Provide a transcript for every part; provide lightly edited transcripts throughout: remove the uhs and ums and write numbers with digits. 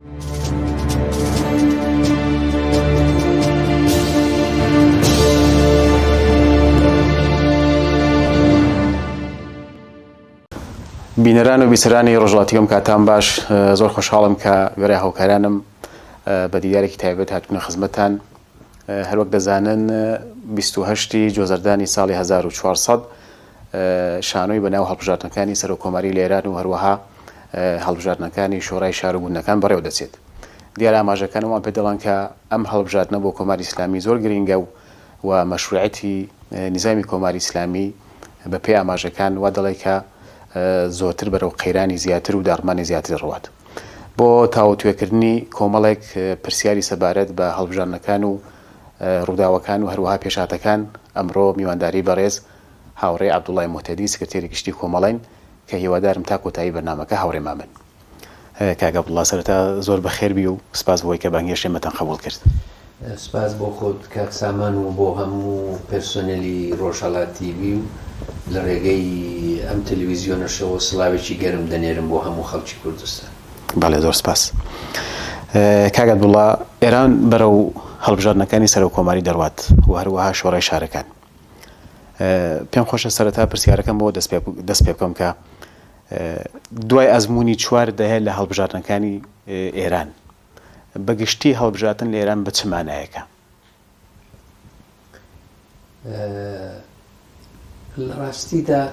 بینەران و بیسەرانی ڕۆژهەڵاتی ئەم کاتان باش زۆر خۆشحاڵم کە وێڕای هاوکارانم بە دیدارێکی تایبەت هاتوونە خزمەتتان هەروەک دەزانن 28 ی جۆزەردانی ساڵی 1400 شانۆی بەناو هەڵبژاردنەکانی سەرۆک کۆماری لە ئێران و هەروەها هەڵبژاردنەکانی شۆرای شار و گوندەکان بەڕێوە دەچێت. دیارە ئاماژەکان وان پێ دەڵێن کە ئەم هەڵبژاردنە بۆ کۆماری ئیسلامی زۆر گرینگە و و مەشروعیەتی نیزامی کۆماری ئیسلامی بە پێی ئاماژەکان وا دەڵێ کە زۆرتر بەرەو قەیرانی زیاتر و داڕمانی زیاتر دەڕوات. بۆ تاوتوێکردنی کۆمەڵێک پرسیاری سەبارەت بە هەڵبژاردنەکان و ڕووداوەکان و هەروەها پێشهاتەکان ئەمڕۆ میوانداری بەڕێز هاوڕێ عەبدوڵای موهتەدی سکرتێری گشتی کۆمەڵەین کە هیوادارم تا کۆتایی بەرنامەکە هاوڕێمان بن. کاک عەبدوڵا سەرەتا زۆر بەخێر بی و سپاس بۆ ئەوەی کە بانگهێشتی ئێمەتان قەبووڵ کرد. سپاس بۆ خۆت کاک سامان و بۆ هەموو پێرسۆنێلی ڕۆژهەڵات تیڤی و لە ڕێگەی ئەم تەلەویزیۆنەشەوە سڵاوێکی گەرم دەنێرم بۆ هەموو خەڵکی کوردستان. بەڵێ زۆر سپاس. کاک عەبدوڵا ئێران بەرەو هەڵبژاردنەکانی سەرۆک کۆماری دەڕوات و هەروەها شۆڕای شارەکان. پێم خۆشە سەرەتا پرسیارەکەم بۆ دەست پێ بکەم کە دوای ئەزموونی چوار دەیە لە هەڵبژاردنەکانی ئێران بە گشتی هەڵبژاردن لە ئێران بە چ مانایەکە؟ لە ڕاستیدا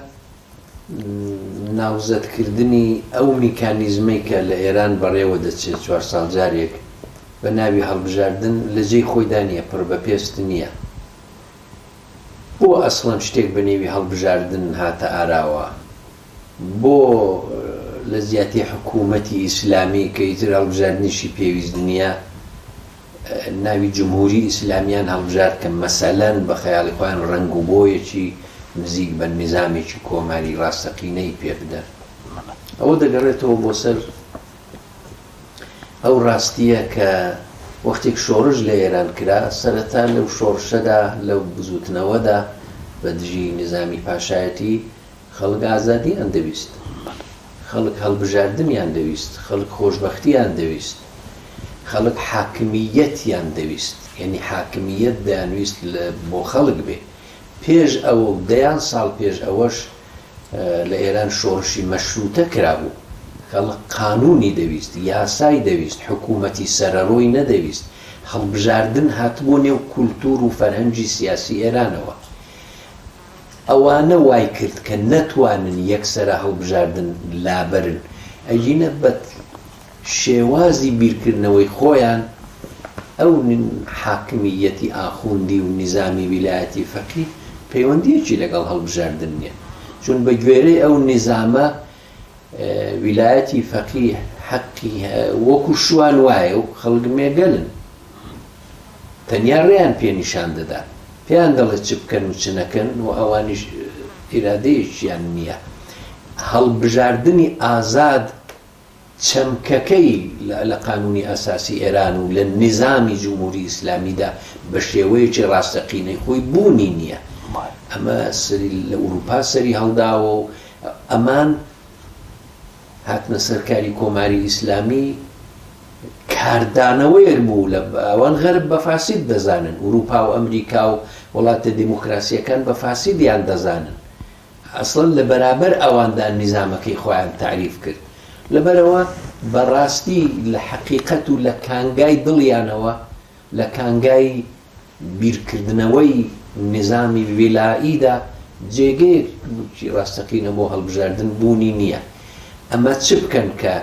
ناوزەدکردنی ئەو میکانیزمەی کە لە ئێران بەڕێوە دەچێت چوار ساڵ جارێک بە ناوی هەڵبژاردن لە جێی خۆیدا نییە، پڕ بە پێست نییە. بۆ ئەسڵەن شتێک بە نێوی هەڵبژاردن هاتە ئاراوە؟ بۆ لە جیاتی حکوومەتی ئیسلامی کە ئیتر هەڵبژاردنیشی پێویست نییە، ناوی جمهوری ئیسلامیان هەڵبژارد کە مەسەلەن بە خەیاڵی خۆیان ڕەنگ و بۆیەکی نزیک بە نیزامێکی کۆماری ڕاستەقینەی پێ بدەن؟ ئەوە دەگەڕێتەوە بۆ سەر ئەو ڕاستییە کە وەختێک شۆڕش لە ئێران کرا، سەرەتا لەو شۆڕشەدا، لەو بزووتنەوەدا بە دژی نیزامی پاشایەتی، خەڵک ئازادییان دەویست، خەڵک هەڵبژاردنیان دەویست، خەڵک خۆشبەختییان دەویست، خەڵک حاکمییەتیان دەویست، یانی حاکمییەت دەیانویست بۆ خەڵک بێ. پێش ئەوە و دەیان ساڵ پێش ئەوەش لە ئێران شۆڕشی مەشرووتە کرابوو. خەڵک قانوونی دەویست، یاسای دەویست، حکوومەتی سەرەڕۆی نەدەویست. هەڵبژاردن هاتبووە نێو کولتوور و فەرهەنگی سیاسی ئێرانەوە. ئەوانە وای کرد کە نەتوانن یەکسەرە هەڵبژاردن لابەرن، ئەگینە بە شێوازی بیرکردنەوەی خۆیان ئەو حاکمییەتی ئاخوندی و نیزامی ویلایەتی فەقی پەیوەندییەکی لەگەڵ هەڵبژاردن نییە، چون بە گوێرەی ئەو نیزامە ویلایەتی فەقی حەقی وەکو شوان وایە و خەڵک مێگەلن. تەنیا ڕێیان پێ نیشان دەدا، پێیان دەڵێ چ بکەن و چ نەکەن و ئەوانیش ئیرادەیەکیان نییە. هەڵبژاردنی ئازاد چەمکەکەی لە قانوونی ئەساسی ئێران و لە نیزامی جمهوری ئیسلامیدا بە شێوەیەکی ڕاستەقینەی خۆی بوونی نییە. ئەمە سەری لە ئورووپا سەری هەڵداوە و ئەمان هاتنە سەر کاری کۆماری ئیسلامی کاردانەوەیەک بوو لە ئەوان غەرب بە فاسید دەزانن، ئورووپا و ئەمریکا و وڵاتە دیموکراسییەکان بە فاسیدیان دەزانن. ئەسڵەن لە بەرابەر ئەواندا نیزامەکەی خۆیان تەعریف کرد. لەبەرئەوە بە ڕاستی لە حەقیقەت و لە کانگای دڵیانەوە، لە کانگای بیرکردنەوەی نیزامی ویلائیدا جێگەیەکی ڕاستەقینە بۆ هەڵبژاردن بوونی نییە. ئەمە چ بکەن کە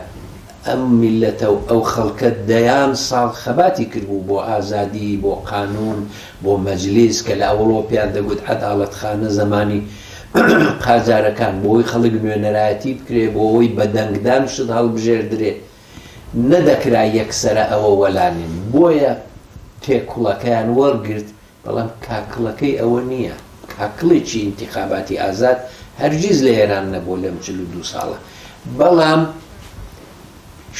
ئەم میللەتە و ئەو خەڵکە دەیان ساڵ خەباتی کردبوو بۆ ئازادی، بۆ قانوون، بۆ مەجلیس کە لە ئەوەڵەوە پێیان دەگوت عەداڵەتخانە زەمانی قاجارەکان بۆ ئەوەی خەڵک نوێنەرایەتی بکرێ، بۆ ئەوەی بە دەنگدان شت هەڵبژێردرێ. نەدەکرا یەکسەرە ئەوە وەلانێن. بۆیە تێکوڵەکەیان وەرگرت، بەڵام کاکڵەکەی ئەوە نییە. کاکڵێکی ئینتیخاباتی ئازاد هەرگیز لە ئێران نەبووە لەم 42 ساڵە. بەڵام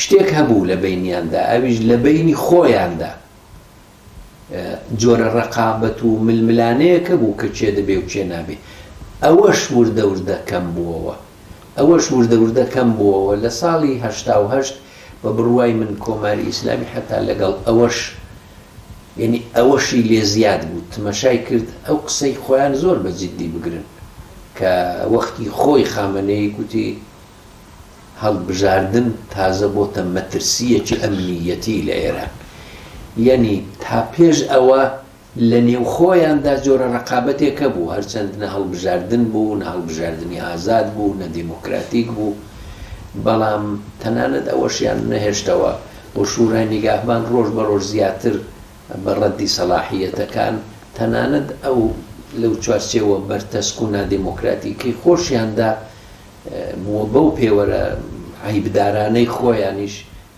شتێک هەبوو لە بەینیاندا، ئەویش لە بەینی خۆیاندا جۆرە ڕەقابەت و ململانێیەک هەبوو کە کێ دەبێ و کێ نابێ. ئەوەش وردە وردە کەم بووەوە. ئەوەش وردە وردە کەم بووەوە. لە ساڵی 88. بە بڕوای من کۆماری ئیسلامی حەتا لەگەڵ ئەوەش یەنی ئەوەشی لێ زیاد بوو تمەشای کرد ئەو قسەی خۆیان زۆر بە جیددی بگرن کە وەختی خۆی خامەنەیی گوتی هەڵبژاردن تازە بۆتە مەترسییەکی ئەمنییەتی لە ئێران یەنی تا پێش ئەوە لە نێوخۆیاندا جۆرە ڕەقابەتێک هەبوو، هەرچەند نە هەڵبژاردن بوو، نە هەڵبژاردنی ئازاد بوو، نە دێمۆکراتیک بوو، بەڵام تەنانەت ئەوەشیان نەهێشتەوە و شورای نیگاهبان ڕۆژ بە ڕۆژ زیاتر بە ڕەدی سەڵاحییەتەکان، تەنانەت ئەو لەو چوارچێوە بەرتەسک و نادێمۆکراتیکەی خۆشیاندا و بەو پێوەرە عەیبدارانەی خۆیانیش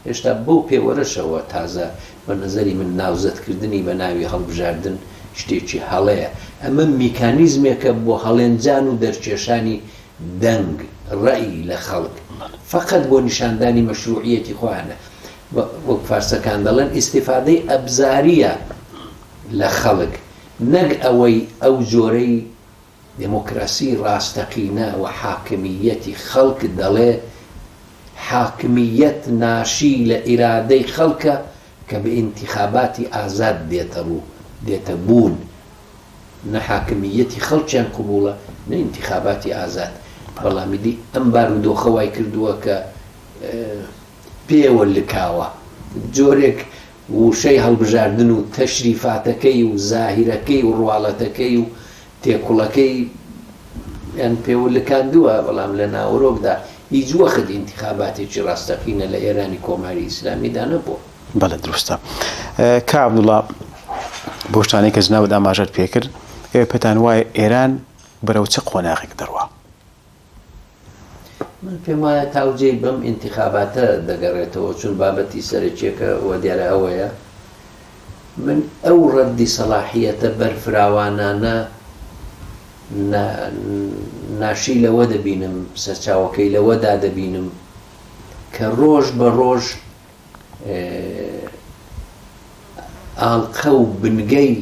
هێشتا بەو پێوەرەشەوە تازە بە نەزەری من ناوزەدکردنی بە ناوی هەڵبژاردن شتێکی هەڵەیە. ئەمە میکانیزمێکە بۆ هەڵێنجان و دەرکێشانی دەنگ، ڕەئی، لە خەڵک. فەقەت بۆ نیشاندانی مەشروعیەتی خۆیانە. وەک فارسەکان دەڵێن ئیستیفادەی ئەبزارییە لە خەڵک، نەک ئەوەی ئەو جۆرەی دێمۆکراسی ڕاستەقینە و حاکمییەتی خەڵک دەڵێ حاکمییەت ناشی لە ئیرادەی خەڵکە کە بە ئینتیخاباتی ئازاد دێتە ڕوو، دێتە بوون. نە حاکمییەتی خەڵکیان قبووڵە، نە ئینتیخاباتی ئازاد. بەڵام ئیدی ئەم بارودۆخە وای کردووە کە پێوە لکاوە. جۆرێک وشەی هەڵبژاردن و تەشریفاتەکەی و زاهیرەکەی و ڕواڵەتەکەی و تێکوڵەکەی یان پێوە لکاندووە، بەڵام لە ناوەرۆکدا هیچ وەخت ئینتیخاباتێکی ڕاستەقینە لە ئێرانی کۆماری ئیسلامیدا نەبووە. بەڵێ دروستە. کاک عەبدوڵا بەو شتانەی کە جنابت ئاماژەت پێکرد، ئێوە پێتان وایە ئێران بەرەو چ قۆناغێک دەڕوا؟ من پێم وایە تاوجێی بەم ئینتیخاباتە دەگەڕێتەوە چون بابەتی سەرەکیەکە وە دیارە ئەوەیە من ئەو ڕەدی سەڵاحیەتە بەرفراوانانە ناشی لەوە دەبینم سەرچاوەکەی لەوەدا دەبینم کە ڕۆژ بە ڕۆژ ئاڵقە و بنگەی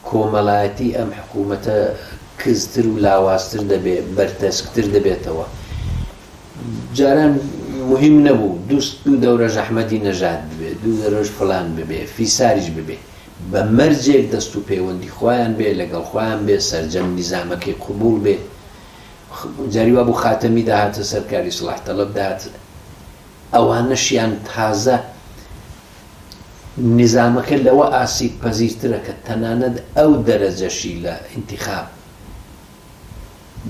کۆمەڵایەتی ئەم حکوومەتە کزتر و لاوازتر دەبێ، بەرتەسکتر دەبێتەوە. جاران موهیم نەبوو دوو دوو دەورەش ئەحمەدی نەژاد ببێ، دوو دەورەش فڵان ببێ، فیساریش ببێ، بە مەرجێک دەست و پەیوەندی خۆیان بێ، لەگەڵ خۆیان بێ، سەرجەم نیزامەکەی قبووڵ بێ. جاری وابوو خاتەمی دەهاتە سەر کار، ئیسڵاح تەڵەب دەهات، ئەوانەشیان تازە نیزامەکە لەوە ئاسیب پەزیرترە کە تەنانەت ئەو دەرەجەشی لە ئینتیخاب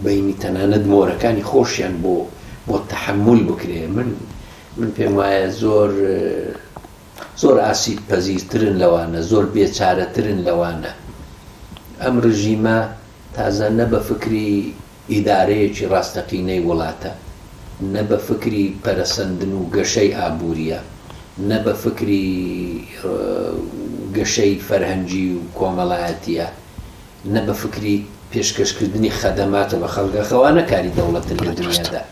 بەینی تەنانەت مۆرەکانی خۆشیان بۆ بۆ تەحەمول بکرێ من من پێم وایە زۆر زۆر ئاسیب پەزیرترن لەوانە زۆر بێچارەترن لەوانە ئەم ڕژیمە تازە نە بە فکری ئیدارەیەکی ڕاستەقینەی وڵاتە، نە بە فکری پەرەسەندن و گەشەی ئابوورییە، نە بە فکری گەشەی فەرهەنگی و کۆمەڵایەتییە، نە بە فکری پێشکەشکردنی خەدەماتە بە خەڵک، ئاخ ئەوانە کاری دەوڵەتن لە دنیادا،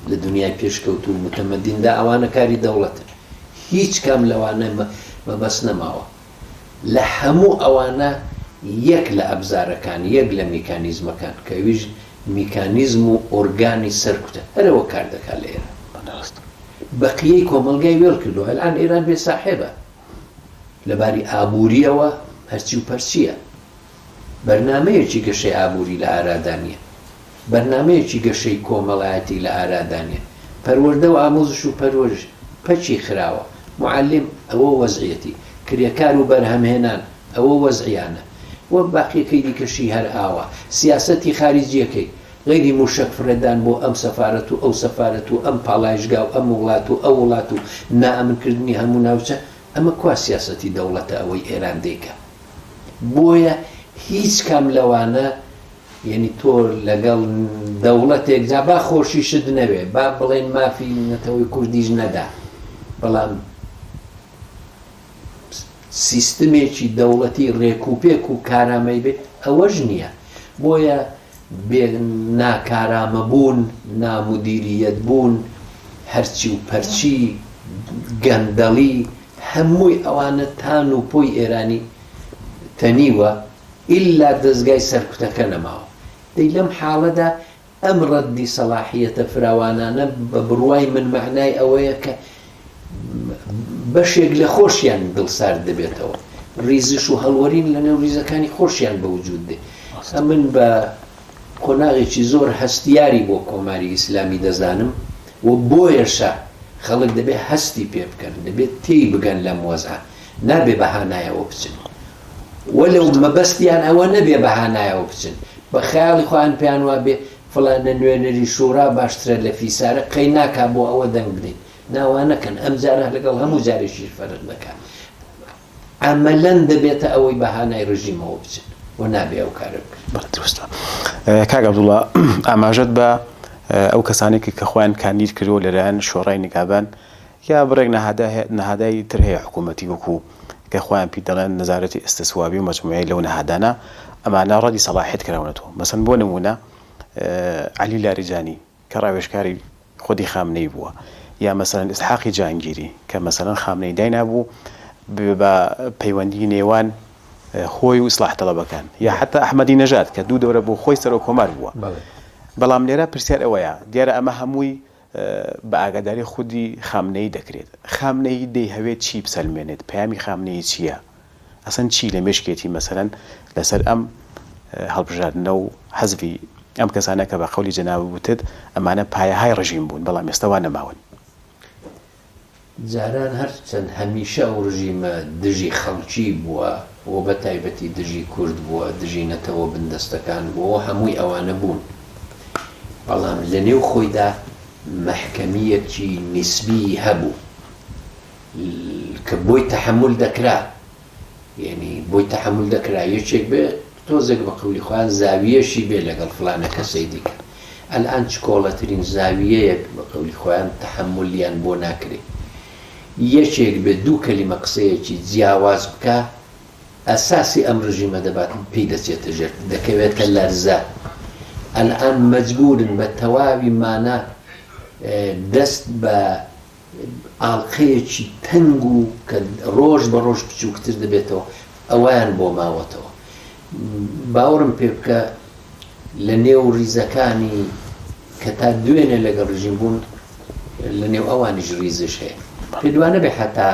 لە دنیای پێشکەوتوو و متەمەدیندا ئەوانە کاری دەوڵەتن، هیچ کام لەوانە مەبەست نەماوە. لە هەموو ئەوانە یەک لە ئەبزارەکان، یەک لە میکانیزمەکان کە ئەویش میکانیزم و ئۆرگانی سەرکوتە، هەر ئەوە کار دەکات لە ئێران. بەقیەی کۆمەڵگای وێڵ کردووە. ئەلئان ئێران بێ ساحێبە. لە باری ئابوورییەوە هەرچی و پەرچییە. بەرنامەیەکی گەشەی ئابووری لە ئارادا نییە. بەرنامەیەکی گەشەی کۆمەڵایەتی لە ئارادا نییە. پەروەردە و ئاموزش و پەروەرش پەکی خراوە. موعەلیم ئەوە وەزعیەتی. کرێکار و بەرهەمهێنان ئەوە وەزعیانە. و باقیەکەی دیکەشی هەر ئاوا. سیاسەتی خاریجیەکەی، غەیری موشەک فڕێدان بۆ ئەم سەفارەت و ئەو سەفارەت و ئەم پاڵایشگا و ئەم وڵات و ئەو وڵات و نائەمن کردنی هەموو ناوچە، ئەمە کوا سیاسەتی دەوڵەتە ئەوەی ئێران دەیکا؟ بۆیە هیچ کام لەوانە یەنی تۆ لەگەڵ دەوڵەتێک جا با خۆشیشت نەوێ با بڵێن مافی نەتەوەی کوردیش نەدا بەڵام سیستمێکی دەوڵەتی ڕێکوپێک و کارامەی بێ ئەوەش نییە بۆیە بێ ناکارامە بوون نامدیریەت بوون هەرچی و پەرچی گەندەڵی هەمووی ئەوانە تان و پۆی ئێرانی تەنیوە ئیلا دەزگای سەرکوتەکە نەماوە. دەی لەم حاڵەدا ئەم ڕەدی سەڵاحیەتە فراوانانە بە بڕوای من مەعنای ئەوەیە کە بەشێک لە خۆشیان دڵسارد دەبێتەوە، ڕیزش و هەڵوەرین لە نێو ڕیزەکانی خۆشیان بە وجوود دێ. ئەمن بە قۆناغێکی زۆر هەستیاری بۆ کۆماری ئیسلامی دەزانم و بۆیەشە خەڵک دەبێ هەستی پێ بکەن، دەبێ تێی بگەن لەم وەزعە. نابێ بە هانایەوە بچن. وەلەو مەبەستیان ئەوە نەبێ بە هانایەوە بچن، بە خەیاڵی خۆیان پێیان وابێ فڵانە نوێنەری شوڕا باشترە لە فیسارە، قەی ناکا بۆ ئەوە دەنگ بدەین. نا وا نەکەن، ئەم جارە لەگەڵ هەموو جارێکیش فەرق دەکا. عەمەلەن دەبێتە ئەوەی بە هانای ڕژیمەوە بچن و نابێ ئەو کارە بکرێ. بەڵێ دروستە. کاک عەبدوڵا ئاماژەت بە ئەو کەسانەی کرد کە خۆیان کاندید کردووە لەلایەن شۆڕای نیگابان یا بڕێک نەهادای تر هەیە حکوومەتی وەکوو کە خۆیان پی دەڵێن نەزارەتی ئیستسوابی و مەجموعەی لەو نەهادانە ئەمانە ڕەدی سەڵاحیەت کراونەتەوە مەسەن بۆ نموونە عەلی لاریجانی کە ڕاوێژکاری خودی خامنەیی بووە یا مەسەلەن ئیسحاقی جەهانگیری کە مەسەلەن خامنەیی داینابوو ببێ بە پەیوەندی نێوان خۆی و ئیسلاح تەڵەبەکان یا حتا ئەحمەدی نەژاد کە دوو دەورە بۆ خۆی سەرۆک کۆمار بووە بەڵام لێرە پرسیار ئەوەیە دیارە ئەمە هەمووی بە ئاگاداری خودی خامنەیی دەکرێت خامنەیی دەیهەوێت چی بسەلمێنێت پەیامی خامنەیی چییە ئەسەن چی لە مێشکێتی مەسەلەن لەسەر ئەم هەڵبژاردنە و حەزفی ئەم کەسانە کە بە قەولی جەنابت وتت ئەمانە پایەهای ڕژیم بوون بەڵام ئێستا وا نەماون. جاران هەرچەند هەمیشە ئەو ڕژیمە دژی خەڵکی بووە و بە تایبەتی دژی کورد بووە، دژی نەتەوە بندەستەکان بووە و هەمووی ئەوانە بوون، بەڵام لە نێو خۆیدا مەحکەمییەکی نیسبیی هەبوو. کە بۆی تەحەمول دەکرا یەنی بۆی تەحەمول دەکرا یەکێک بێ تۆزێک بە قەولی خۆیان زاویەشی بێ لەگەڵ فلانە کەسەی دیکە ئەلئان چکۆڵەترین زاویەیەک بە قەولی خۆیان تەحەمولیان بۆ ناکرێ یەکێک بێ دوو کەلیمە قسەیەکی جیاواز بکا ئەساسی ئەم ڕژیمە دەبات پێی دەچێتە ژێر دەکەوێتە لەرزە ئەلئان مەجبورن بە تەواوی مانا دەست بە ئاڵقەیەکی تەنگ و کە ڕۆژ بە ڕۆژ بچووکتر دەبێتەوە ئەوەیان بۆ ماوەتەوە. باوەڕم پێ بکە لە نێو ڕیزەکانی کە تا دوێنێ لەگەڵ ڕژیم بوون لە نێو ئەوانیش ڕیزش هەیە. پێت وا نەبێ حەتا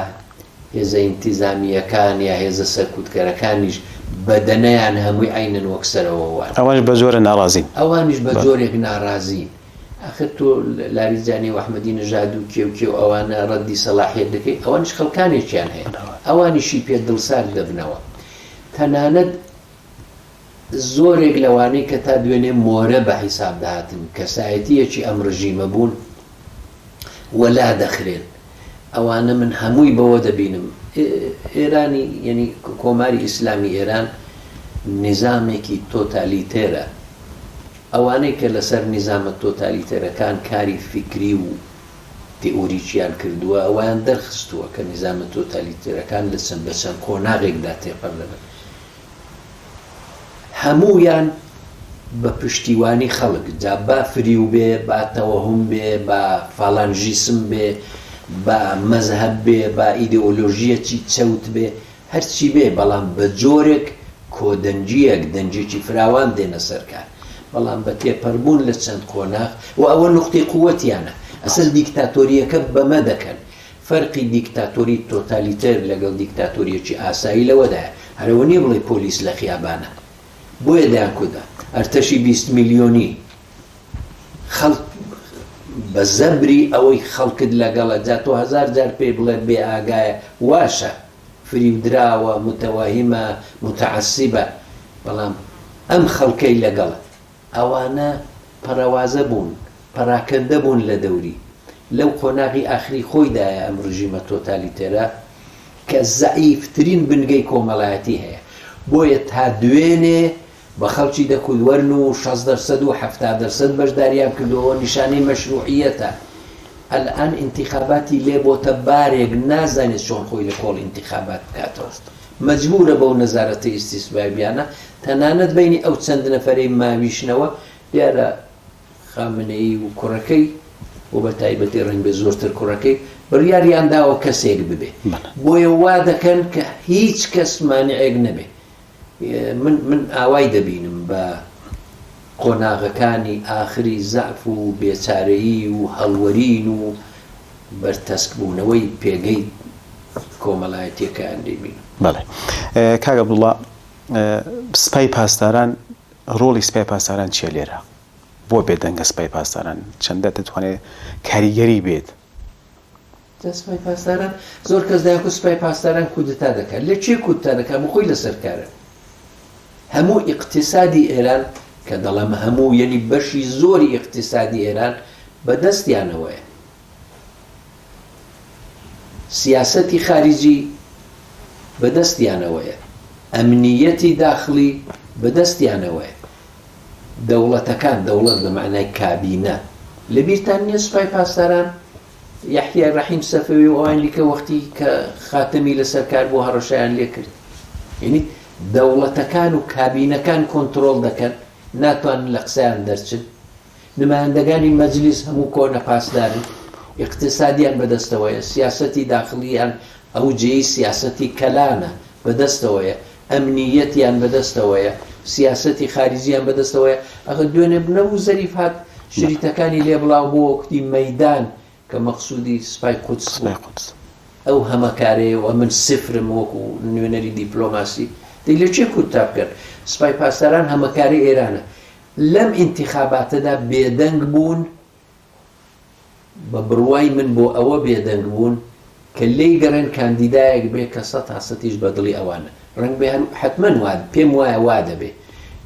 هێزە ئینتیزامییەکان یا هێزە سەرکوتکەرەکانیش بەدەنەیان هەمووی عەینەن وەک سەرەوە وان. ئەوانیش بە جۆرە ناڕازین. ئەوانیش بە جۆرێک ناڕازین. ئاخر تۆ لاریجانی و ئەحمەدی نەژاد و کێ و کێ و ئەوانە ڕەدی سەلاحیەت دەکەی ئەوانیش خەڵکانێکیان هەیە ئەوانیشی پێ دڵسارد دەبنەوە تەنانەت زۆرێک لەوانەی کە تا دوێنێ مۆرە بە حیساب دەهاتن کەسایەتیەکی ئەم ڕژیمە بوون وەلا دەخرێن ئەوانە من هەمووی بەوە دەبینم ئێرانی یعنی کۆماری ئیسلامی ئێران نیزامێکی تۆتالیتێرە ئەوانەی کە لەسەر نیزامە تۆتالیتەرەکان کاری فیکری و تئوریکیان کردووە، ئەوەیان دەرخستووە کە نیزامە تۆتالیتەرەکان لە چەند بە چەند قۆناغێکدا تێپەر دەبن. هەموویان بە پشتیوانی خەڵک، جا با فریو بێ، با تەوەهوم بێ، با فالانژیسم بێ، با مەزهەب بێ، با ئیدئۆلۆژییەکی چەوت بێ، هەرچی بێ بەڵام بە جۆرێک کۆدەنگییەک، دەنگێکی فراوان دێنە سەر کار. بەڵام بە تێپەربوون لە چەند قۆناغ و ئەوە نوقتەی قووەتیانە. ئەسەل دیکتاتۆرییەکە بەمە دەکەن. فەرقی دیکتاتۆری تۆتالیتێر لەگەڵ دیکتاتۆرییەکی ئاسایی لەوەدایە هەر ئەوە نییە بڵێی پۆلیس لە خیابانە. بۆیە دەیانکوت ئەرتەشی 20 میلیۆنی خەڵک بە زەبری ئەوەی خەڵکت لەگەڵە جا تۆ هەزار جار پێی بڵێ بێ ئاگایە واشە فریودراوە متوهمە متعصبە بەڵام ئەم خەڵکەی لەگەڵە ئەوانە پەرەوازە بوون پەراکەندە بوون لە دەوری لەو قۆناغی ئاخری خۆیدایە ئەم ڕژیمە تۆتالیتێرە کە زەعیفترین بنگەی کۆمەڵایەتی هەیە بۆیە تا دوێنێ بە خەڵکی دەکوت وەرن و 60 دەرسەد و 70 دەرسەد بەشداریان کردووە نیشانەی مەشروعیەتە ئەلئان ئینتیخاباتی لێ بۆتە بارێک نازانێت چۆن خۆی لە کۆڵ ئینتیخابات بکاتەوە مەجبورە بەو نەزارەتە ئیستیسبابیانە تەنانەت بینی ئەو چەند نەفەرەی ماویشنەوە دیارە خامنەیی و کوڕەکەی و بە تایبەتی ڕەنگبێ زۆرتر کوڕەکەی بڕیاریان داوە کەسێک ببێ بۆیە وا دەکەن کە هیچ کەس مانعێک نەبێ من من ئاوای دەبینم بە قۆناغەکانی ئاخری زەعف و بێچارەیی و هەڵوەرین و بەرتەسکبوونەوەی پێگەی. کۆمەڵایەتیەکەیان دەیبینم. بەڵێ کاک عەبدوڵا سپای پاسداران ڕۆڵی سپای پاسداران چیە لێرە؟ بۆ بێدەنگە سپای پاسداران چەندە دەتوانێت کاریگەری بێت؟ جا سپای پاسداران زۆر کەس دەیانکوت سپای پاسداران کودتا دەکات لە کێ کودتا دەکات بۆ خۆی لەسەر کارە هەموو ئیقتیسادی ئێران کە دەڵێم هەموو یەنی بەشی زۆری ئیقتیسادی ئێران بە دەستیانەوەیە سیاسەتی خاریجی بە دەستیانەوەیە ئەمنیەتی داخلی بە دەستیانەوەیە دەوڵەتەکان دەوڵەت بە مەعنای کابینە لەبیرتان نییە سوپای پاسداران یەحیای ڕەحیم سەفەوی و ئەوانی دیکە وەختی کە خاتەمی لەسەر کار بوو هەڕەشەیان لێ کرد یعنی دەوڵەتەکان و کابینەکان کۆنترۆڵ دەکەن ناتوانن لە قسەیان دەرچن نمایندەگانی مەجلیس هەموو کۆنە پاسدارن ئیقتسادیان بەدەستەوەیە سیاسەتی داخلیان ئەو جێی سیاسەتی کەلانە بەدەستەوەیە ئەمنییەتیان بەدەستەوەیە، سیاسەتی خاریجیان بەدەستەوەیە، ئەخر دوێنێ نەبوو زەریف هات شریتەکانی لێ بڵاو بۆوە کوتی مەیدان کە مەقسودی سپای قودس بوو ئەو هەمەکارەیە و ئەمن سفرم وەکو نوێنەری دیپلۆماسی دەی لە کێ کودتا بکەن سپای پاسداران هەمەکارەی ئێرانە لەم ئینتیخاباتەدا بێدەنگ بوون بە بڕوای من بۆ ئەوە بێدەنگ بوون کە لێی گەڕێن کاندیدایەک بێ کە سەتا سەتیش بە دڵی ئەوانە. ڕەنگبێ هەر حەتمەن وا پێم وایە وا دەبێ.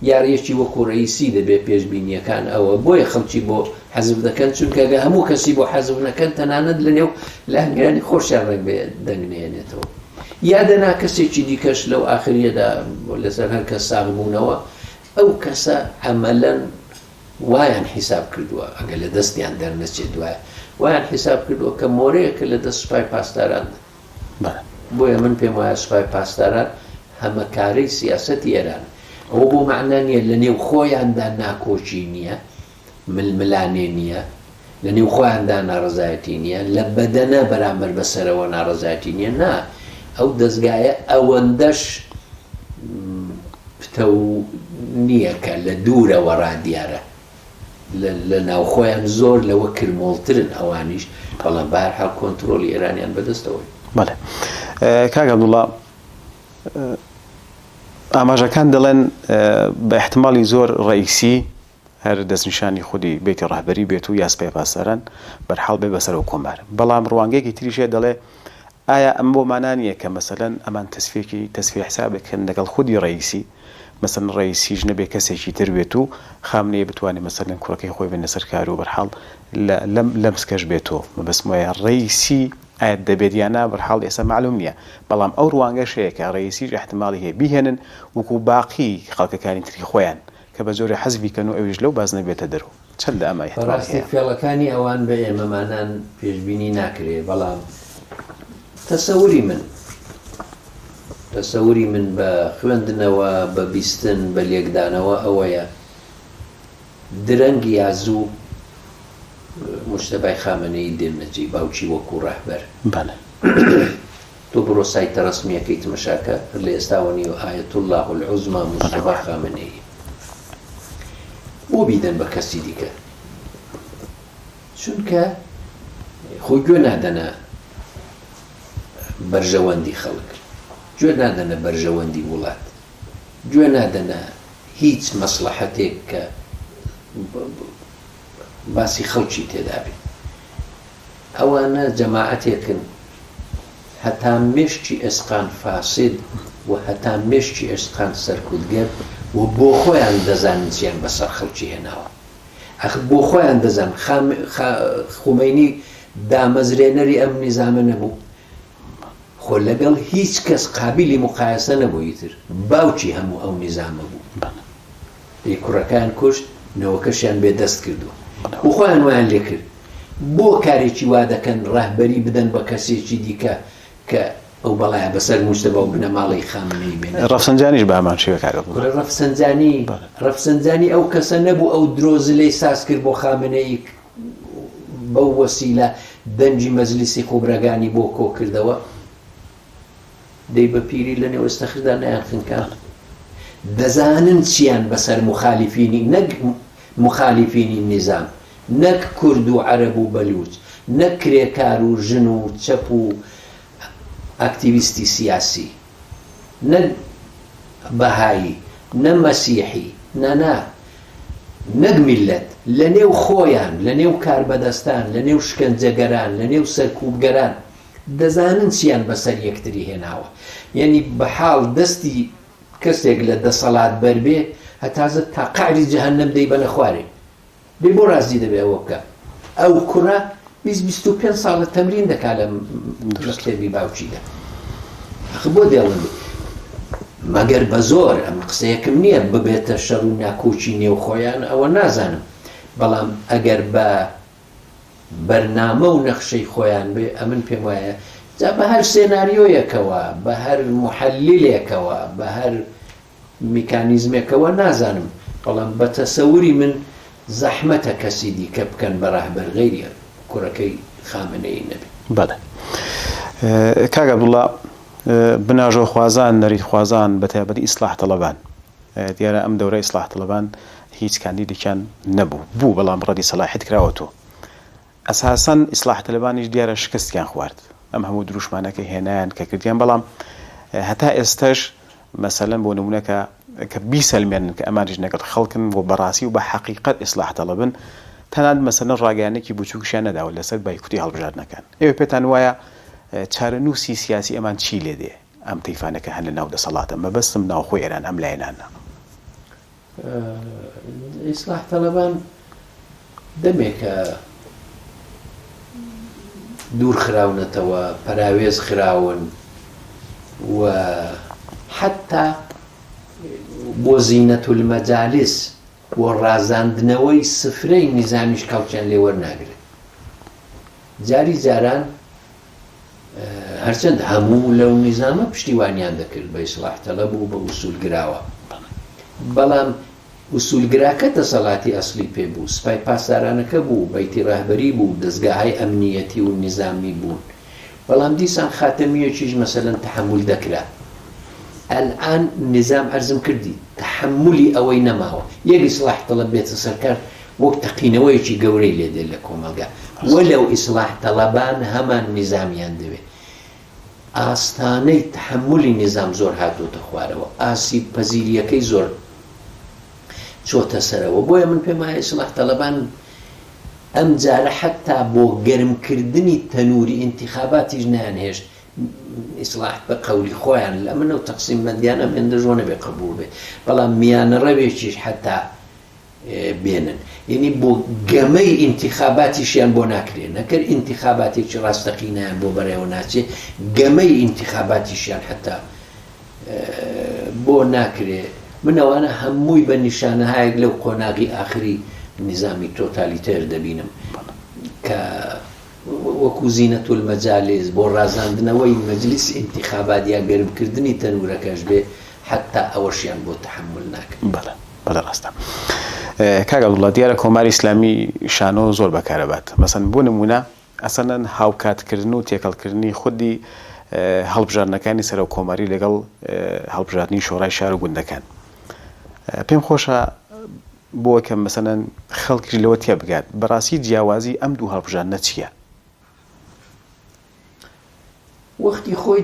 یا یەکی وەکوو ڕەئیسی دەبێ پێشبینییەکان ئەوە بۆیە خەڵکی بۆ حەزف دەکەن چونکە گەر هەموو کەسی بۆ حەزف نەکەن تەنانەت لە نێو لایەنگرانی خۆشیان ڕەنگبێ دەنگ نەیەنێتەوە. یا دەنا کەسێکی دیکەش لەو ئاخرییەدا لەسەر هەر کەس ساغ بوونەوە ئەو کەسە عەمەلەن وایان حیساب کردووە، ئەگەر لە دەستیان دەرنەچێت دوایە، وایان حیساب کردووە کە مۆرەیەکە لە دەست سوپای پاسداراندا. بۆیە من پێم وایە سوپای پاسداران هەمەکارەی سیاسەتی ئێرانە. ئەوە بۆ مەعنا نییە لە نێو خۆیاندا ناکۆکی نییە، ململانێ نییە، لە نێو خۆیاندا ناڕەزایەتی نییە، لە بەدەنە بەرامبەر بە سەرەوە ناڕەزایەتی نییە، نا، ئەو دەزگایە ئەوەندەش پتەو نییە کە لە دوورەوە ڕا دیارە. لە ناوخۆیان زۆر لەوە کرمۆڵترن ئەوانیش، بەڵام بەهەرحاڵ کۆنترۆڵی ئێرانیان بەدەستەوەیە. بەڵێ کاک عەبدوڵڵا، ئاماژەکان دەڵێن بە ئیحتماڵی زۆر ڕەئیسی هەر دەستنیشانی خودی بەیتی ڕەهبەری بێت و یا سپای پاسداران بەرحاڵ بێت بە سەرۆک کۆمار. بەڵام ڕوانگەیەکی تریش هەیە دەڵێ ئایا ئەمە بۆ مانا نییە کە مەسەلەن ئەمان تەسفیەکی تەسفیە حسابێک کەن لەگەڵ خودی ڕەئیسی مەسەلەن ڕەئیسیش نەبێ کەسێکی تر بێت و خامنەیی بتوانێ مەسەلەن کوڕەکەی خۆی بێنە سەر کار و بەرحاڵ لە لەم لەمسکەش بێتۆ مەبەستم وایە ڕەئیسی ئایا دەبێت یا نا بەرحاڵ ئێستا مەعلوم نییە بەڵام ئەو ڕوانگەش هەیە کە ڕەئیسیش ئیحتماڵی هەیە بیهێنن وەکوو باقی خەڵکەکانی تری خۆیان کە بە جۆرێ حەزفی کەن و ئەویش لەو بازنە بێتە دەرو. چەند لە ئەمە ئیحتمالی بەڕاستی هەیە؟ فێڵەکانی ئەوان بە ئێمەمانان پێشبینی ناکرێ بەڵام تەسەوری من تەسەوری من بە خوێندنەوە بە بیستن بە لێکدانەوە ئەوەیە درەنگ یا زوو موجتەبای خامەنەیی دێننە جێی باوکی وەکوو ڕەهبەر. بەڵێ. تۆ بڕۆ سایتە ڕەسمییەکەی تمەشاکە هەر لە ئێستاوە نیوە آیت اللە العظمی مجتبی خامنەیی بۆ بیدەن بە کەسی دیکە چونکە خۆ گوێ نادەنە بەرژەوەندی خەڵک گوێ نادەنە بەرژەوەندی وڵات گوێ نادەنە هیچ مەسڵەحەتێک کە باسی خەڵکی تێدابێ ئەوانە جەماعەتێکن هەتا مێشکی ئێسقان فاسد و هەتا مێشکی ئێسقان سەرکوتگەر و بۆخۆیان دەزانن چیان بەسەر خەڵکی هێناوە. ئەخ بۆخۆیان دەزانن خام خا خومەینی دامەزرێنەری ئەم نیزامە نەبوو؟ خۆ لەگەڵ هیچ کەس قابیلی موقایەسە نەبوو ئیتر باوکی هەموو ئەو نیزامە بوو. ی کوڕەکەیان کوشت نەوەکەشیان بێ دەست کردووە و خۆیان وایان لێ کرد بۆ کارێکی وا دەکەن ڕەهبەری بدەن بە کەسێکی دیکە کە ئەو بەڵایە بەسەر موجتەبا و بنەماڵەی خامنەیی بێنێتەوە. ڕەفسەنجانیش بە هەمان شێوە کاک عەبدوڵڵا. کورە ڕەفسەنجانی ڕەفسەنجانی ئەو کەسە نەبوو ئەو درۆ زلەی ساز کرد بۆ خامنەیی بەو وەسیلە دەنگی مەجلیسی خوبرەگانی بۆ کۆ کردەوە. دەی بە پیری لە نێو ئەستەخردا نەیانخنکاند. دەزانن چیان بەسەر موخالیفینی نەک موخالیفینی نیزام، نەک کورد و عەرەب و بەلوچ، نەک کرێکار و ژن و چەپ و. ئاکتیویستی سیاسی، نە بەهایی، نە مەسیحی، نا نا، نەک میللەت، لە نێو خۆیان، لە نێو کاربەدەستان، لە نێو شکەنجەگەران، لە نێو سەرکوبگەران، دەزانن چیان بەسەر یەکتری هێناوە. یەنی بە حاڵ دەستی کەسێک لە دەسەڵات بەربێ، هەتازە تا قەعری جەهەنەم دەیبەنە خوارێ. دەی بۆ ڕازی دەبێ ئەوە بکا؟ ئەو کوڕە 20 25 ساڵە تەمرین دەکا لە مەکتەبی باوکیدا. ئەخ بۆ دێڵن بێ؟ مەگەر بە زۆر، ئەم قسەیەکم نییە ببێتە شەڕ و ناکۆکی نێو خۆیان ئەوە نازانم، بەڵام ئەگەر بە بەرنامە و نەخشەی خۆیان بێ ئەمن پێم وایە جا بە هەر سێناریۆیەکەوە، بە هەر موحەلیلێکەوە، بە هەر میکانیزمێکەوە نازانم، بەڵام بە تەسەوری من زەحمەتە کەسی دیکە بکەن بە ڕەهبەر غەیری کوڕەکەی خامنەیی نەبێ. بەڵێ کاک عەبدوڵڵا، بناژۆخوازان، نەریتخوازان، بەتایبەتی ئیسڵاح تەڵەبان، دیارە ئەم دەورە ئیسڵاح تەڵەبان هیچ کاندیدێکیان نەبوو، بوو بەڵام ڕەدی سەلاحیەت کراوەتەوە. ئەساسەن ئیسڵاح تەلەبانیش دیارە شکستیان خوارد ئەم هەموو دروشمانە کە هێنایان کە کردیان بەڵام هەتا ئێستەش مەسەلەن بۆ نمونە کە کە بیسەلمێنن کە ئەمانیش نەگەڵ خەڵکن و بەڕاستی و بە حەقیقەت ئیسڵاح تەڵەبن تەنانەت مەسەلەن ڕاگەیاندنێکی بچووکیشیان نەداوە لەسەر بایکوتی هەڵبژاردنەکان ئێوە پێتان وایە چارەنووسی سیاسی ئەمان چی لێ دێ ئەم تەیفانە کە هەن لە ناو دەسەڵاتە مەبەستم ناوخۆی ئێران ئەم لایەنانە. ئیسلاح تەلەبان دەمێکە دوور خراونەتەوە، پەراوێز خراون و حەتتا بۆ زینەتولمەجالیس، بۆ ڕازاندنەوەی سفرەی نیزامیش کەڵکیان لێ وەرناگرن. جاری جاران هەرچەند هەموو لەو نیزامە پشتیوانیان دەکرد بە ئیسڵاح تەڵەب و بە ئوسولگراوە، بەڵام ئوسولگراکە دەسەڵاتی ئەسڵی پێ بوو، سپای پاسدارانەکە بوو، بەیتی ڕەهبەری بوو، دەزگاهای ئەمنیەتی و نیزامی بوون. بەڵام دیسان خاتەمییەکیش مەسەلەن تەحەمول دەکرا. ئەلئان نیزام عەرزم کردی تەحەمولی ئەوەی نەماوە. یەک ئیسڵاح تەڵەب بێتە سەرکار وەک تەقینەوەیەکی گەورەی لێ دێ لە کۆمەڵگا. وەلەو ئیسڵاح تەڵەبان هەمان نیزامیان دەوێ. ئاستانەی تەحەمولی نیزام زۆر هاتۆتە خوارەوە، ئاسیب پەزیرییەکەی زۆر چۆتە سەرەوە. بۆیە من پێم وایە ئیسڵاح تەڵەبان ئەم جارە حەتتا بۆ گەرم کردنی تەنووری ئینتیخاباتیش نەیانهێشت ئیسڵاح بە قەولی خۆیان لە من ئەو تەقسیم بەندیانەم هێندەش وە نەبێ قەبووڵ بێ بەڵام میانەڕەوێکیش حەتتا بێنن یعنی بۆ گەمەی ئینتیخاباتیشیان بۆ ناکرێ نەکرد ئینتیخاباتێکی ڕاستەقینەیان بۆ بەڕێوە ناچێ گەمەی ئینتیخاباتیشیان حەتتا بۆ ناکرێ من ئەوانە هەمووی بە نیشانەهایەک لەو قۆناغی ئاخری نیزامی تۆتالیتێر دەبینم کە وەکو زینەتولمەجالیس بۆ ڕازاندنەوەی مەجلیس ئینتیخابات یا گەرمکردنی تەنورەکەش بێ حەتتا ئەوەشیان بۆ تەحەمول ناکرێ. بەڵێ بەڵێ ڕاستە کاک عەبدوڵڵا دیارە کۆماری ئیسلامی شانۆ زۆر بەکارەبات مەسەن بۆ نموونە ئەسەلەن هاوکاتکردن و تێکەڵکردنی خودی هەڵبژاردنەکانی سەرۆک کۆماری لەگەڵ هەڵبژاردنی شۆرای شار و گوندەکان پێم خۆشە بۆ کە مەسەلەن خەڵکیش لەوە تێبگات بەڕاستی جیاوازی ئەم دوو هەڵبژاردنە چییە؟ وەختی خۆی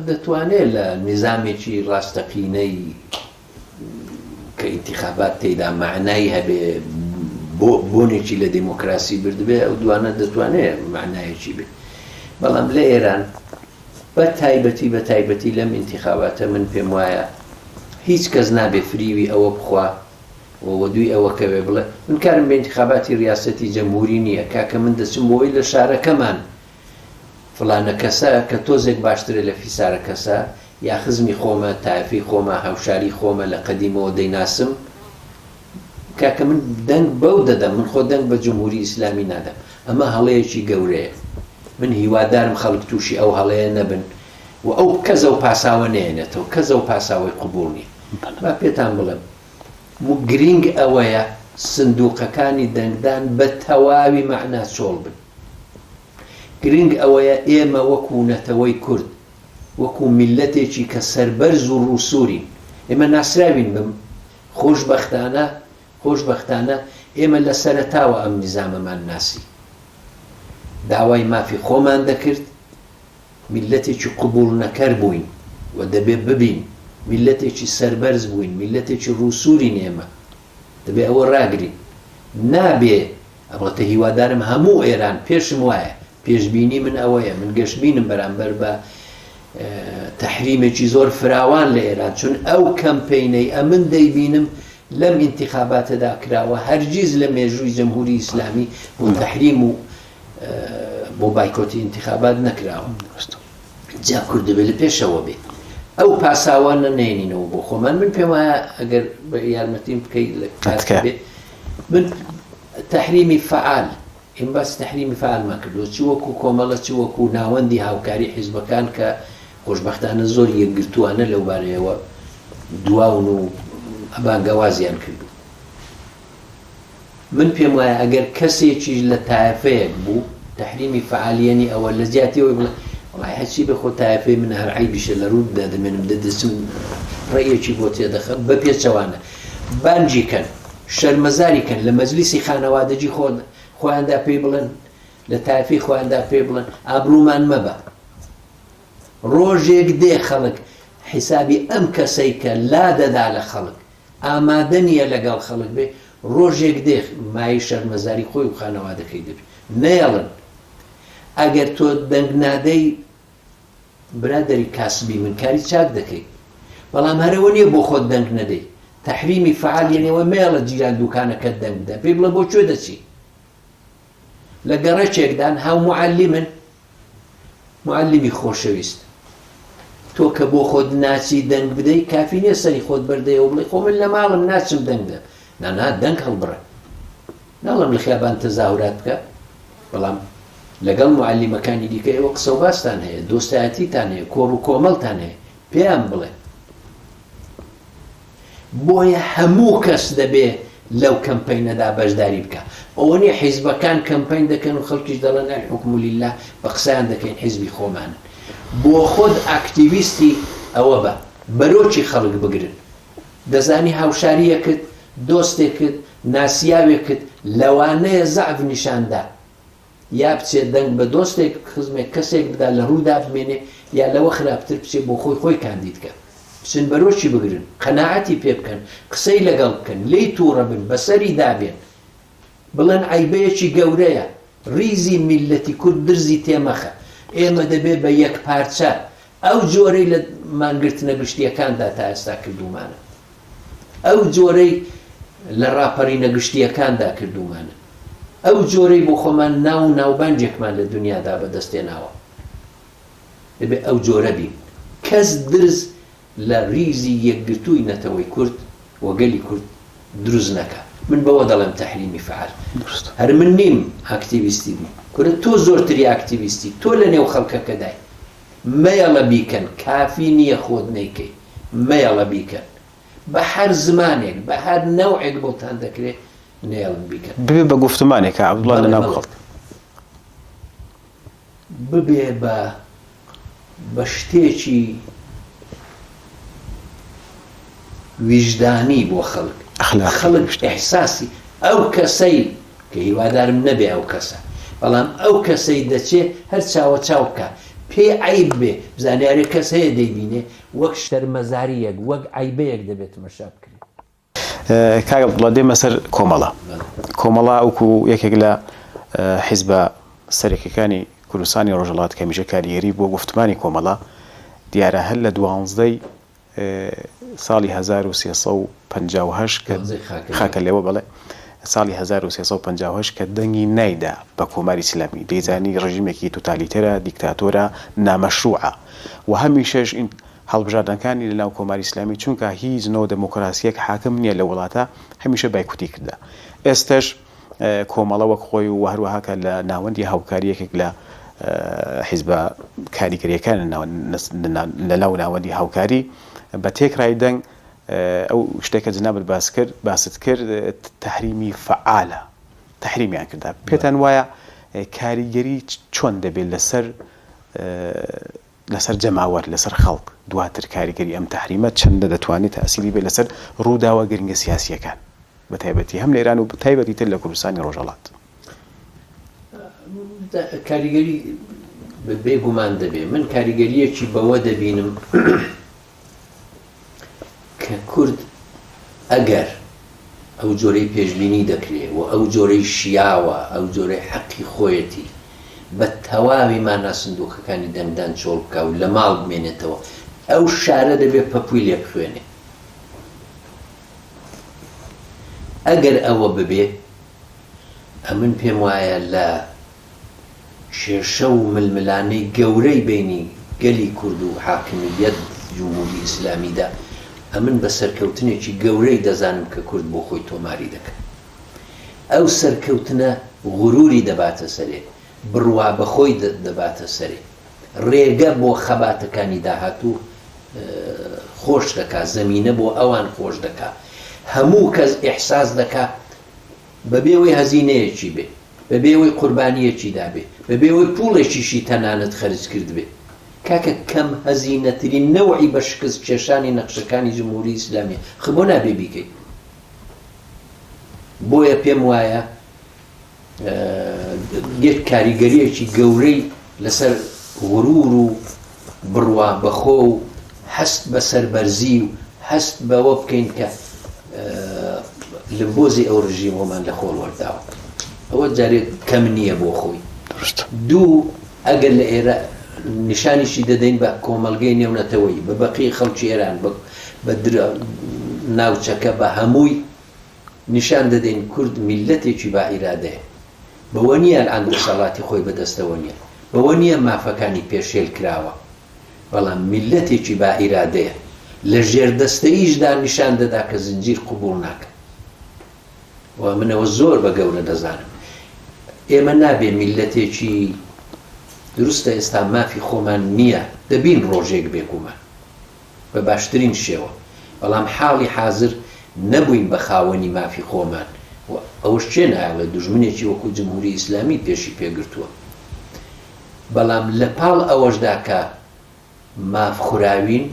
دەتوانێ لە نیزامێکی ڕاستەقینەی کە ئینتیخابات تێیدا مەعنای هەبێ بۆ بۆنێکی لە دێمۆکراسی بردبێ ئەو دوانە دەتوانێ مەعنایەکی بێ بەڵام لە ئێران بە تایبەتی بە تایبەتی لەم ئینتیخاباتە من پێم وایە هیچ کەس نابێ فریوی ئەوە بخوا و وەدووی ئەوە کەوێ بڵێ من کارم بە ئینتیخاباتی ریاسەتی جەمهوری نییە کاکە من دەچم بۆی لە شارەکەمان فڵانە کەسە کە تۆزێک باشترە لە فیسارە کەسە یا خزمی خۆمە تایفەی خۆمە هاوشاری خۆمە لە قەدیمەوە دەیناسم کاکە من دەنگ بەو دەدەم من خۆ دەنگ بە جمهوری ئیسلامی نادەم ئەمە هەڵەیەکی گەورەیە من هیوادارم خەڵک تووشی ئەو هەڵەیە نەبن و ئەو کەس ئەو پاساوە نەیەنێتەوە کەس ئەو پاساوەی قبوڵ نییە با پێتان بڵێم گرینگ ئەوەیە سندوقەکانی دەنگدان بە تەواوی مەعنا چۆڵ بن گرنگ ئەوەیە ئێمە وەکو نەتەوەی کورد، وەکو میللەتێکی کە سەربەرز و ڕووسوورین، ئێمە ناسراوین بە خۆشبەختانە، خۆشبەختانە ئێمە لە سەرەتاوە ئەم نیزامەمان ناسی. داوای مافی خۆمان دەکرد. میللەتێکی قبوڵ نەکەر بووین و دەبێ ببین، میللەتێکی سەربەرز بووین، میللەتێکی ڕووسوورین ئێمە، دەبێ ئەوە ڕاگرین. نابێ، ئەڵبەتە هیوادارم هەموو ئێران، پێشم وایە، پێشبینی من ئەوەیە، من گەشبینم بەرامبەر بە تەحریمێکی زۆر فراوان لە ئێران، چون ئەو کەمپەینەی ئەمن دەیبینم لەم ئینتیخاباتەدا کراوە، هەرگیز لە مێژووی جەمهوری ئیسلامی بۆ تەحریم و بۆ بایکۆتی ئینتیخابات نەکراوە. جا کورد دەبێت لە پێشەوە بێ. ئەو پاساوانە نێنینەوە بۆ خۆمان. من پێم وایە ئەگەر یارمەتیم بکەیت لە کات بێ من تەحریمی فەعال ئێمە باسی تەحریمی فەعالمان کردووە چ وەکو کۆمەڵە چ وەکو ناوەندی هاوکاری حیزبەکان کە خۆشبەختانە زۆر یەکگرتووانە لەو بارەیەوە دواون و بانگەوازیان کردوو. من پێم وایە ئەگەر کەسێکیش لە تایەفەیەک بوو تەحریمی فەعالیەنی ئەوە لە جیاتی ئەوەی بڵێ وەڵای هەرچی بێ خۆ تایەفەی منە هەر عەیبیشە لە ڕووتدا دەمێنم دە دەچم ڕێیەکی بۆ تێدەخەم بە پێچەوانە بانگی کەن شەرمەزاری کەن لە مەجلیسی خانەوادەگی خۆ خۆیاندا پێی بڵێن لە تایەفەی خۆیاندا پێی بڵێن ئابڕوومان مەبە ڕۆژێک دێ خەڵک حیسابی ئەم کەسەی کە لا دەدا لە خەڵک ئامادە نییە لەگەڵ خەڵک بێ، ڕۆژێک دێ مایەی شەرمەزاری خۆی و خانەوادەکەی دەبێ. نەیەڵن. ئەگەر تۆ دەنگ نادەی برادەری کاسبی من کاری چاک دەکەی. بەڵام هەر ئەوە نییە بۆ خۆت دەنگ نەدەی. تەحریمی فەعال یەنی ئەوە مەیەڵە جیران دوکانەکەت دەنگ بدە. پێی بڵێ بۆ کوێ دەچی؟ لە گەڕەکێکدان هاوموعەلیمن معەلیمی خۆشەویست تۆ کە بۆ خۆت ناچی دەنگ بدەی کافی نییە سەری خۆت بەردەیەوە بڵێ خۆ من لە ماڵم ناچم دەنگ دەم نا نا دەنگ هەڵبڕە ناڵم لە خیابان تەزاهورات بکە بەڵام لەگەڵ معەلیمەکانی دیکە ئێوە قسە و باستان هەیە دۆستایەتیتان هەیە کۆڕ و کۆمەڵتان هەیە پێیان بڵێ بۆیە هەموو کەس دەبێ لەو کەمپەینەدا بەشداری بکا. ئەوە نیە حیزبەکان کەمپەین دەکەن و خەڵکیش دەڵێن الحکم للە بە قسەیان دەکەین حیزبی خۆمانن. بۆخۆت ئاکتیڤیستی ئەوە بە. بەرۆکی خەڵک بگرن. دەزانی هاوشارییەکت، دۆستێکت، ناسیاوێکت لەوانەیە زەعف نیشان دا. یا بچێ دەنگ بە دۆستێک، خزمێک، کەسێک بدا لە ڕوودا بمێنێ، یا لەوە خراپتر بچێ بۆ خۆی خۆی کاندید کا. بچن بەرۆکی بگرن، قەناعەتی پێ بکەن، قسەی لەگەڵ بکەن، لێی تووڕە بن، بەسەری دابێن. بڵێن عەیبەیەکی گەورەیە، ڕیزی میللەتی کورد درزی تێ مەخە. ئێمە دەبێ بە یەکپارچە ئەو جۆرەی لە مانگرتنە گشتییەکاندا تا ئێستا کردوومانە. ئەو جۆرەی لە ڕاپەڕینە گشتییەکاندا کردوومانە، ئەو جۆرەی بۆ خۆمان ناو و ناوبانگێکمان لە دونیادا بەدەست هێناوە، دەبێ ئەو جۆرە بین. کەس درز لە ڕیزی یەکگرتووی نەتەوەی کورد و گەلی کورد دروست نەکا. من بەوە دەڵێم تەحریمی فەعال. هەر من نیم ئاکتیڤیستی بم. کورە تۆ زۆرتری ئاکتیڤیستی، تۆ لە نێو خەڵکەکەدای. مەیەڵە بیکەن، کافی نییە خۆت نەیکەی. مەیەڵە بیکەن. بە هەر زمانێک، بە هەر نەوعێک بۆتان دەکرێ نەیەڵن بیکەن. ببێ بە گوفتمانێک کاک عەبدوڵا لە ناو خەڵک. ببێ بە بە شتێکی ویژدانی بۆ خەڵک. خەڵک ئیحساسی ئەو کەسەی کە هیوادارم نەبێ ئەو کەسە بەڵام ئەو کەسەی دەچێ هەر چاوە چاو بکا پێی عەیب بێ بزانێ ئەرێ کەس هەیە دەیبینێ وەک شەرمەزارییەک وەک عەیبەیەک دەبێ تمەشا بکرێ. کاک عەبدوڵا دێمە سەر کۆمەڵە. کۆمەڵە وەکو یەکێک لە حیزبە سەرەکیەکانی کوردستانی ڕۆژهەڵات کە هەمیشە کاریگەری بووە گوفتمانی کۆمەڵە دیارە هەر لە دوانزدەی ساڵی 1358 کە خاکەلێوە بەڵێ ساڵی 1358 کە دەنگی نایدا بە کۆماری ئیسلامی دەیزانی ڕژیمێکی توتالیتەرە دیکتاتۆرە نامەشروعە و هەمیشەش هەڵبژاردنەکانی لە ناو کۆماری ئیسلامی چونکە هیچ نۆ دێمۆکراسیەک حاکم نیە لە وڵاتە هەمیشە بایکوتی کردە ئێستەش کۆمەڵە وەک خۆی و هەروەها کە لە ناوەندی هاوکاری یەکێک لە حیزبە کاریگەریەکان لە ناو ناوەندی هاوکاری بە تێکرای دەنگ ئەو شتێکە جنابت باس کرد باست کرد تحریمی فعالە تحریمیان کردا پێتان وایە کاریگەری چۆن دەبێت لەسەر لەسەر جەماوەر، لەسەر خەڵک، دواتر کاریگەری ئەم تەحریمە چەندە دەتوانێت تەئسیری بێت لەسەر ڕووداوە گرنگە سیاسییەکان، بە تایبەتی هەم لە ئێران و تایبەتی تر لە کوردستانی ڕۆژهەڵات؟ کاریگەری. بێ گومان دەبێ. من کاریگەرییەکی بەوە دەبینم کە کورد ئەگەر ئەو جۆرەی پێشبینی دەکرێ و ئەو جۆرەی شیاوە، ئەو جۆرەی حەقی خۆیەتی بە تەواوی مانا سندووقەکانی دەنگدان چۆڵ بکا و لە ماڵ بمێنێتەوە، ئەو شارە دەبێ پەپووی لێ بخوێنێ. ئەگەر ئەوە ببێ، ئەمن پێم وایە لە کێشە و ململانێی گەورەی بەینی گەلی کورد و حاکمییەت جمهوری ئیسلامیدا، ئەمن بە سەرکەوتنێکی گەورەی دەزانم کە کورد بۆ خۆی تۆماری دەکا. ئەو سەرکەوتنە غروری دەباتە سەرێ، بڕوا بە خۆی دەباتە سەرێ، ڕێگە بۆ خەباتەکانی داهاتوو خۆش دەکا، زەمینە بۆ ئەوان خۆش دەکا. هەموو کەس ئیحساس دەکا بەبێ ئەوەی هەزینەیەکی بێ، بەبێ ئەوەی قوربانییەکی دابێ، بەبێ ئەوەی پووڵێکیشی تەنانەت خەرج کردبێ. کاکە کەم هەزینەترین نەوعی بە شکست کێشانی نەخشەکانی جمهوری ئیسلامییە. خ بۆ نابێ بیکەی؟ بۆیە پێم وایە یەک کاریگەرییەکی گەورەی لەسەر غرور و بڕوا بەخۆ و هەست بە سەربەرزی و هەست بەوە بکەین کە لمبۆزی ئەو ڕژیمەمان لە خۆڵ وەرداوە ئەوە جارێک کەم نییە بۆ خۆی دوو ئەگەر لە ئێرە نیشانیشی دەدەین بە کۆمەلگەی نێونەتەوەی بە بەقی خەڵکی ئێران بە ناوچەکە بە هەمووی نیشان دەدەین کورد میللەتێکی با ئیرادەیە. بەوە نییە ئەلئان دەسەڵاتی خۆی بەدەستەوە نییە، بەوە نییە مافەکانی پێشێل کراوە، بەڵام میللەتێکی با ئیرادەیە. لە ژێردەستەییشدا نیشان دەدا کە زنجیر قبووڵ ناکا. و من ئەوە زۆر بە گەورە دەزانم. ئێمە نابێ میللەتێکی، دروستە ئێستا مافی خۆمان نییە، دەبین ڕۆژێک بێگومان. بە باشترین شێوە، بەڵام حاڵی حازر نەبووین بە خاوەنی مافی خۆمان و ئەوەش کێ نایەڵێ دوژمنێکی وەکوو جمهوری ئیسلامی پێشی پێ گرتووە. بەڵام لە پاڵ ئەوەشدا کە ماف خوراوین،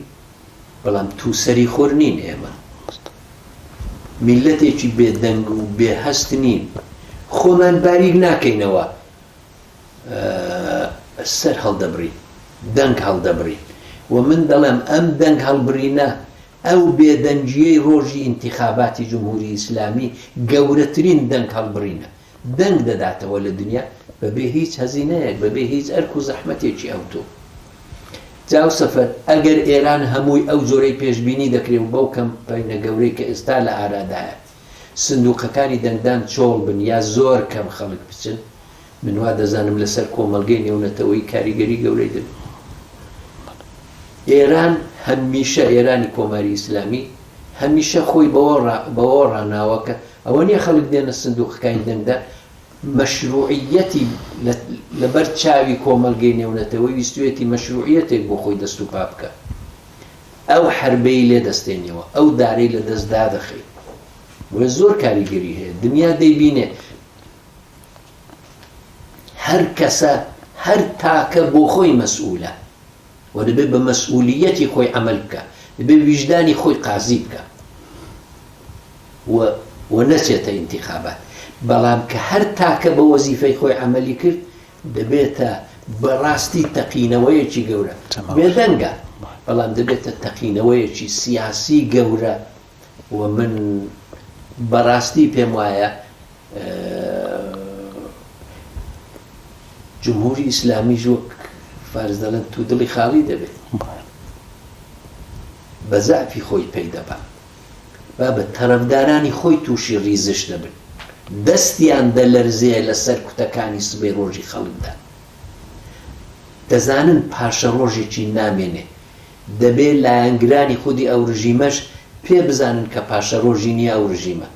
بەڵام تووسەری خور نین ئێمە. میللەتێکی بێ دەنگ و بێ هەست نین. خۆمان باریک ناکەینەوە. سەر هەڵدەبڕین، دەنگ هەڵدەبڕین و من دەڵێم ئەم دەنگ هەڵبڕینە، ئەو بێدەنگییەی ڕۆژی ئینتیخاباتی جمهوری ئیسلامی گەورەترین دەنگ هەڵبڕینە، دەنگ دەداتەوە لە دنیا بەبێ هیچ هەزینەیەک، بەبێ هیچ ئەرک و زەحمەتێکی ئەوتۆ. جا ئەو سەفەر ئەگەر ئێران هەمووی ئەو جۆرەی پێشبینی دەکرێ و بەو کەمپەینە گەورەی کە ئێستا لە ئارادایە، سندوقەکانی دەنگدان چۆڵ بن یا زۆر کەم خەڵک بچن، من وا دەزانم لەسەر کۆمەڵگەی نێونەتەوەیی کاریگەری گەورەی دەبێت. ئێران هەمیشە، ئێرانی کۆماری ئیسلامی هەمیشە خۆی بەوە ڕاناوە کە ئەوە نییە خەڵک دێنە سندوقەکانی دەنگدان، مەشروعیەتی لەبەر چاوی کۆمەڵگەی نێونەتەوەی ویستویەتی مەشروعیەتێک بۆ خۆی دەست و پا بکا. ئەو حەربەی لێ دەستێنیەوە، ئەو دارەی لە دەست دادەخەی. بۆیە زۆر کاریگەری هەیە. دنیا دەیبینێ. هەر کەسە، هەر تاکە بۆ خۆی مەسئولە و دەبێ بە مەسئولییەتی خۆی عەمەل بکا. دەبێ ویژدانی خۆی قازی بکا و و نەچێتە ئینتیخابات. بەڵام کە هەر تاکە بە وەزیفەی خۆی عەمەلی کرد، دەبێتە بەڕاستی تەقینەوەیەکی گەورە. بێدەنگە، بەڵام دەبێتە تەقینەوەیەکی سیاسی گەورە و من بەڕاستی پێم وایە جمهوری ئیسلامیش وەک فارس دەڵێن تو دڵی خاڵی دەبێت. بە زەعفی خۆی پەی دەبا. بابە تەرەفدارانی خۆی تووشی ڕیزش دەبن. دەستیان دەلەرزێ لە سەرکوتەکانی سبەی ڕۆژی خەڵکدا. دەزانن پاشەڕۆژێکی نامێنێ. دەبێ لایەنگرانی خودی ئەو ڕژیمەش پێ بزانن کە پاشەڕۆژی نییە ئەو ڕژیمە.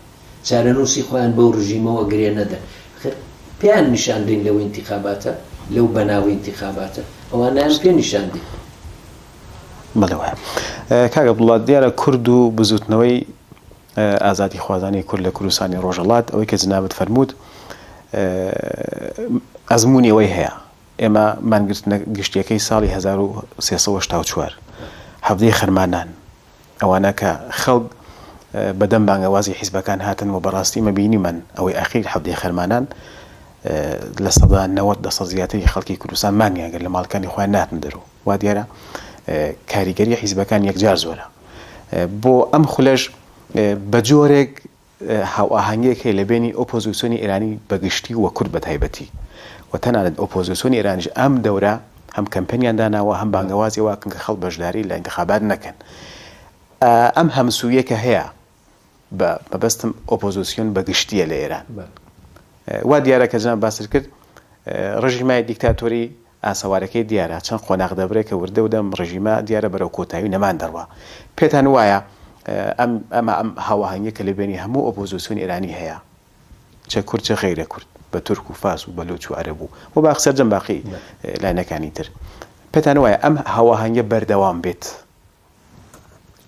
چارەنووسی خۆیان بەو ڕژیمەوە گرێ نەدەن. ئەخر پێیان نیشان دەین لەو ئینتیخاباتە، لەو بەناو ئینتیخاباتە. ئەوانەیان پێ نیشان دەین. بەڵێ وایە. کاک عەبدوڵڵا دیارە کورد و بزووتنەوەی ئازادیخوازانەی کورد لە کوردستانی ڕۆژهەڵات ئەوەی کە جنابت فەرمووت ئەزموونی ئەوەی هەیە ئێمە مانگرتنە گشتیەکەی ساڵی 1384 حەڤدەی خەرمانان ئەوانە کە خەڵک بەدەم بانگەوازی حیزبەکان هاتن و بەڕاستی مە بینیمان ئەوەی ئاخیر حەڤدەی خەرمانان. 90% لە زیاتری خەڵکی کوردستان مانیان گرت لە ماڵەکانی خۆیان ناتنە دەرەوە وا دیارە کاریگەری حیزبەکان یەکجار زۆرە بۆ ئەم خولەش بە جۆرێک هاوئاهەنگیەک هەیە لە بەینی ئۆپۆزیسیۆنی ئێرانی بە گشتی و کورد بە تایبەتی و تەنانەت ئۆپۆزیسیۆنی ئێرانیش ئەم دەورە هەم کەمپەینیان داناوە هەم بانگەوازی ئەوە ئەکەن کە خەڵک بەشداری لە ئینتخابات نەکەن. ئەم هەمسوویە کە هەیە بە مەبەستم ئۆپۆزیسیۆن بە گشتیە لە ئێران وا دیارە کە جناب باست کرد ڕژیمای دیکتاتۆری ئاسەوارەکەی دیارە، چەند قۆناغ دەبرێ کە وردە وردە ئەم ڕێژیمە دیارە بەرەو کۆتایی و نەمان دەڕوا. پێتان وایە ئەم ئەمە ئەم هاوئاهەنگیە کە لە بەینی هەموو ئۆپۆزیسیۆنی ئێرانی هەیە، چە کورد چە غەیرە کورد، بە تورک و فارس و بەلوچ و عەرەب و و باقی سەرجەم باقی لایەنەکانی تر، پێتان وایە ئەم هاوئاهەنگیە بەردەوام بێت؟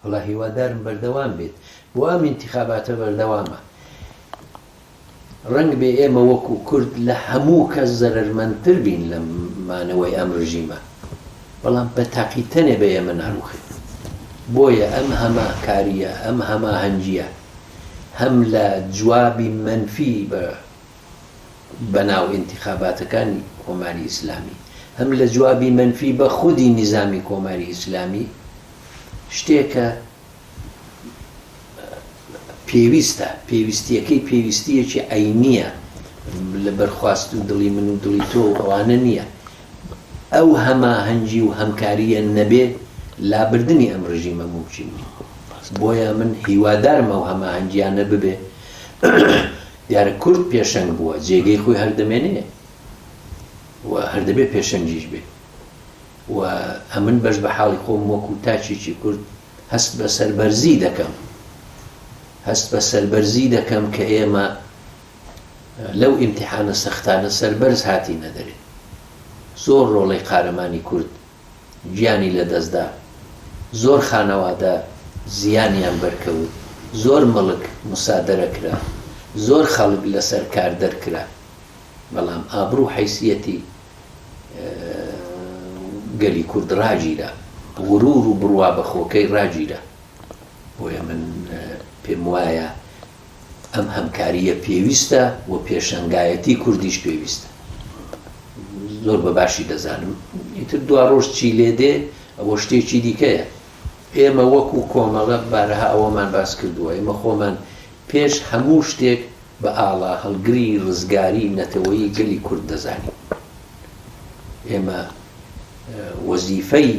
وەڵا هیوادارم بەردەوام بێت بۆ ئەم ئینتیخاباتە بەردەوامە ڕەنگ بێ ئێمە وەکو کورد لە هەموو کەس زەرەرمەندتر بین لە مانەوەی ئەم ڕژیمە بەڵام بە تاقی تەنێ بە ئێمە ناڕوخێت بۆیە ئەم هەماکاریە ئەم هەماهەنگیە هەم لە جوابی مەنفی بە بەناو ئینتیخاباتەکانی کۆماری ئیسلامی، هەم لە جوابی مەنفی بە خودی نیزامی کۆماری ئیسلامی، شتێکە پێویستە، پێویستییەکەی پێویستییەکی عەینییە، لە بەر خواست و دڵی من و دڵی تۆ و ئەوانە نییە. ئەو هەماهەنگی و هەمکارییە نەبێ، لابردنی ئەم ڕژیمە مومکین نییە. بۆیە من هیوادارم ئەو هەماهەنگییانە ببێ. دیارە کورد پێشەنگ بووە، جێگەی خۆی هەر دەمێنێ و هەر دەبێ پێشەنگیش بێ و ئەمن بەش بە حاڵی خۆم وەکوو تاکێکی کورد هەست بە سەربەرزی دەکەم، هەست بە سەربەرزی دەکەم کە ئێمە لەو ئیمتیحانە سەختانە سەربەرز هاتینە دەرێ. زۆر ڕۆڵەی قارەمانی کورد گیانی لەدەستدا، زۆر خانەوادە زیانیان بەرکەوت، زۆر مڵک موسادەرە کرا، زۆر خەڵک لەسەر کار دەرکرا، بەڵام ئابڕوو حەیسیەتی گەلی کورد ڕاگیرا، غرور و بڕوا بەخۆکەی ڕاگیرا، بۆیە من پێموایە ئەم هەمکارییە پێویستە و پێشەنگایەتی کوردیش پێویستە. زۆر بە باشی دەزانم. ئیتر دواڕۆژ چی لێ دێ ئەوە شتێکی دیکەیە. ئێمە وەکو کۆمەڵە بارەها ئەوەمان باس کردووە، ئێمە خۆمان پێش هەموو شتێک بە ئاڵاهەڵگری ڕزگاری نەتەوەیی گەلی کورد دەزانین. ئێمە وەزیفەی